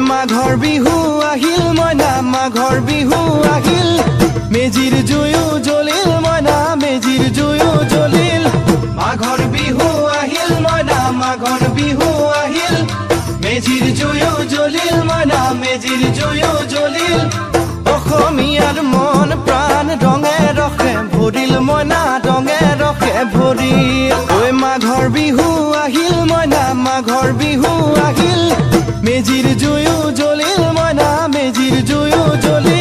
মাঘৰ বিহু আহিল মইনা, মাঘৰ বিহু আহিল। মেজিৰ জুয়ো জ্বলিল মইনা, মেজিৰ জুয়ো জ্বলিল। মাঘৰ বিহু আহিল মইনা, মাঘৰ বিহু আহিল। মেজিৰ জুয়ো জ্বলিল মইনা, মেজিৰ জুয়ো জ্বলিল। অসমীয়াৰ মন প্ৰাণ ৰঙে ৰসে ভৰিল মইনা, ৰঙে ৰসে ভৰিল। ঐ মাঘৰ বিহু আহিল মইনা, মাঘৰ বিহু আহিল। মেজিৰ জুয়ো জ্বলিল মইনা, মেজিৰ জুয়ো জ্বলিল।